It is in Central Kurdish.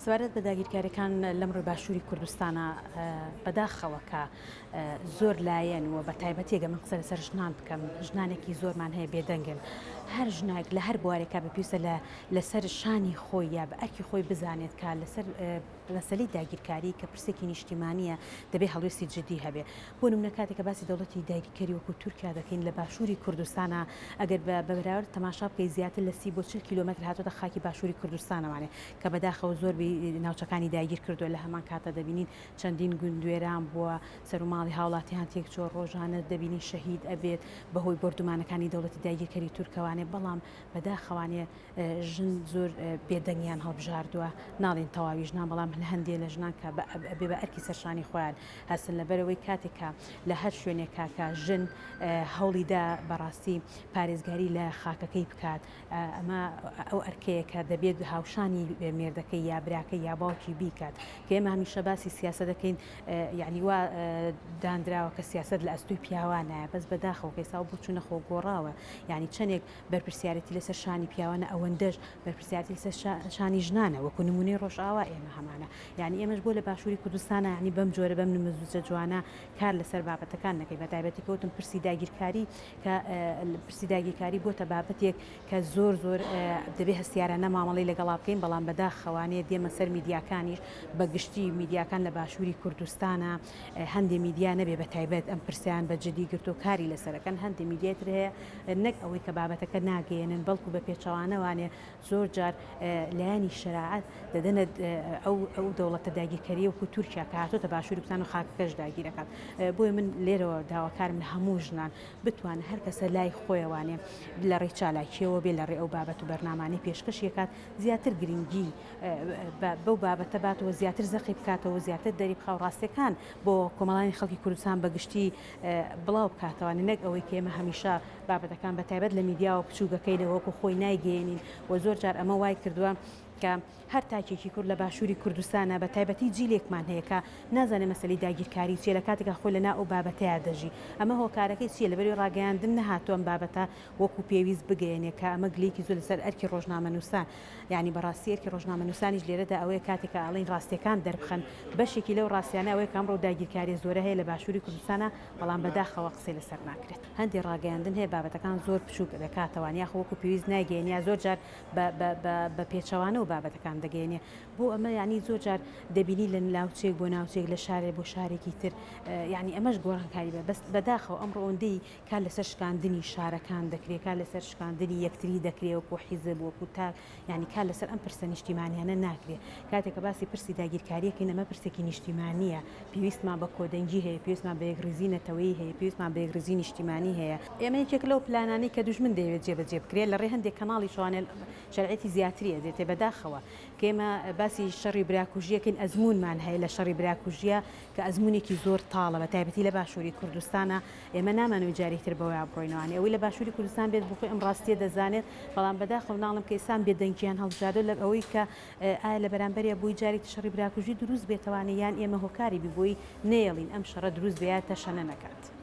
سەبارەت بە داگیرکاریەکان لەمڕۆی باشووری کوردستانە بەداخەوە کە زۆر لایەن و بە تایبەتی گە من قسە لەسەر ژنان بکەم ژنانێکی زۆرمان هەیە بێدەنگن هەر ژنێک لە هەر بوارێکا بە پێویستە لە لەسەر شانی خۆی یا بە ئەرکی خۆی بزانێت کە لەسەر مەسەلەی داگیرکاری کە پرسێکی نیشتیمانییە دەبێ هەڵوێستی جدی هەبێ. بۆ نمونە کاتێک کە باسی دەوڵەتی داگیرکەری وەکو تورکیا دەکەین لە باشووری کوردستانا ئەگەر بە بەراورد تەماشا بکەی زیاتر لە 30 بۆ 40 کیلۆمەتر هاتۆتە خاکی باشووری کوردستانەوانێ کە بەداخەوە زۆر بی ناوچەکانی داگیر کردووە لە هەمان کاتا دەبینین چەندین گوند وێران بووە سەر و ماڵی هاوڵاتیان تێکچووە ڕۆژانە دەبینین شەهید ئەبێت بەهۆی بۆردومانەکانی دەوڵەتی داگیرکەری تورکەوانێ بەڵام بەداخەوانێ ژن زۆر بێدەنگیان هەڵبژاردووە، ناڵێین تەواوی ژنان بەڵام لە هەندێ لە ژنان کە ئەبێ بە ئەرکی سەرشانی خۆیان هەستن لەبەرئەوەی کاتێک کە لە هەر شوێنێکا کە ژن هەوڵی دا بەڕاستی پارێزگاری لە خاکەکەی بکات ئەمە ئەو ئەرکەیە کە دەبێت هاوشانی مێردەکەی یا براکەی یا باوکی بیکات کە ئێمە هەمیشە باسی سیاسەت دەکەین یعنی وا دانراوە کە سیاسەت لە ئەستۆی پیاوانایە بەس بەداخەوە کە ئێستا ئەو بۆچوونە خۆ گۆڕاوە یعنی چەندێک بەرپرسیارێتی لەسەر شانی پیاوانە ئەوەندەش بەرپرسیارێتی لەسەر شانی ژنانە وەکو نمونەی ڕۆژئاوا ئێمە هەمانە یعنی ئێمەش بۆ لە باشووری کوردستانە یعنی بەم جۆرە بەم نموزجە جوانە کار لەسەر بابەتەکان نەکەی بە تایبەتی کەوتم پرسی داگیرکاری کە پرسی داگیرکاری بۆتە بابەتێک کە زۆر زۆر دەبێ هەستیارانە مامەڵەی لەگەڵا بکەین بەڵام بەداخەوانێ دێمە سەر میدیاکانیش بە گشتی میدیاکان لە باشووری کوردستانە هەندێ میدیا نەبێ بە تایبەت ئەم پرسیان بە جدی گرتو کاری لەسەرەکەن هەندێ میدیای تر هەیە نەک ئەوەی کە بابەتەکە ناگەیەنن بەڵکو بە پێچەوانەوانێ زۆر جار لایەنی شەراعەت دەدەنە ئەو ئەو دەوڵەتە داگیرکەریە وەکو تورکیا کە هاتۆتە باشووری کوردستان و خاکەکەش داگیرەکات بۆیە من لێرەوە داواکارم لە هەموو ژنان بتوان هەر کەسە لای خۆیەوانێ لە ڕێی چالاکیەوە بێ لە ڕێ ئەو بابەت و بەرنامانەی پێشکەشیەکات زیاتر گرنگی بەو بابەتە باتەوە زیاتر زەقی بکاتەوە زیاتر دەری بخا و ڕاستیەکان بۆ کۆمەڵانی خەڵکی کوردستان بە گشتی بڵاو بکاتەوە نەک ئەوەی کە ئێمە هەمیشە بابەتەکان بە تایبەت لە میدیاوە بچووکەکەینەوە وەکو خۆی نایگەیەنین و زۆر جار ئەمە وای کردووە کە هەر تاکێکی کورد لە باشووری کوردستانە بە تایبەتی جیلێکمان هەیە کە نازانێ مەسەلەی داگیرکاری چیە لە کاتێکا خۆی لە ناو ئەو بابەتەیا دەژی ئەمە هۆکارەکەی چیە لەبەروی ڕاگەیاندن نەهاتووە ئەم بابەتە وەکو پێویست بگەیەنێ کە ئەمە گلەیەکی زۆر لەسەر ئەرکی ڕۆژنامەنووسان یانی بەڕاستی ئەرکی ڕۆژنامەنووسانیش لێرەدا ئەوەیە کاتێک کە ئەڵێین ڕاستیەکان دەربخەن بەشێکی لەو ڕاستیانە ئەوەیە کە ئەمڕۆ داگیرکاریە زۆرە هەیە لە باشووری کوردستانا بەڵام بەداخەوە قسەی لەسەر ناکرێت. هەندێ ڕاگەیاندن هەیە بابەتەکان زۆر بچووک دەکاتەوان یاخۆ وەکو پێویست نایگەیەنێ یا زۆر جار بە بە بە بە پێچەوانەوە بابەتەکان دەگەیەنێ بۆ ئەمە یانی زۆر جار دەبینی لە ناوچەیەک بۆ ناوچەیەک لە شارێ بۆ شارێکی تر یانی ئەمەش گۆڕانکاری بە بەس بەداخەوە ئەمڕۆ ئەوەندەی کار لەسەر شکاندنی شارەکان دەکرێ، کار لەسەر شکاندنی یەکتری دەکرێ وەکو حیزب، وەکو تاک، یانی کار لەسەر ئەم پرسە نیشتیمانیانە ناکرێ. کاتێک کە باسی پرسی داگیرکارییەکەین ئەمە پرسێکی نیشتیمانییە، پێویستمان بە کۆدەنگی هەیە، پێویستمان بە یەکڕیزی نەتەوەیی هەیە، پێویستمان بە یەکڕیزی نیشتیمانی هەیە. ئێمە یەکێک لەو پلانانەی کە دوژمن دەیەوێت جێبەجێ بکرێ لە ڕێی هەندێک کەناڵیشەوانێ شەرعیەتی زیاتری ئەدرێتێ، بەداخەوە کە ئێمە باسی شەڕی براکوژییەکەین ئەزموونمان هەیە لە شەڕی براکوژییە کە ئەزموونێکی زۆر تاڵە بە تایبەتی لە باشووری کوردستانا، ئێمە نامانەوێت جارێکی تر بەوەیا بڕۆینەوە یانی ئەوەی لە باشووری کوردستان بێت بۆ خۆی ئەم ڕاستیە دەزانێت بەڵام بەداخەوە ناڵێم کە ئێستا بێدەنگیان هەڵبژاردوە لە ئەوەی کە ئایا لە بەرامبەریا بۆی جارێکی تر شەڕی براکوژی دروست بێتەوانێ یان ئێمە هۆکاری بی بۆی نەیەڵین ئەم شەڕە دروست بێ یا تەشەنە نەکات.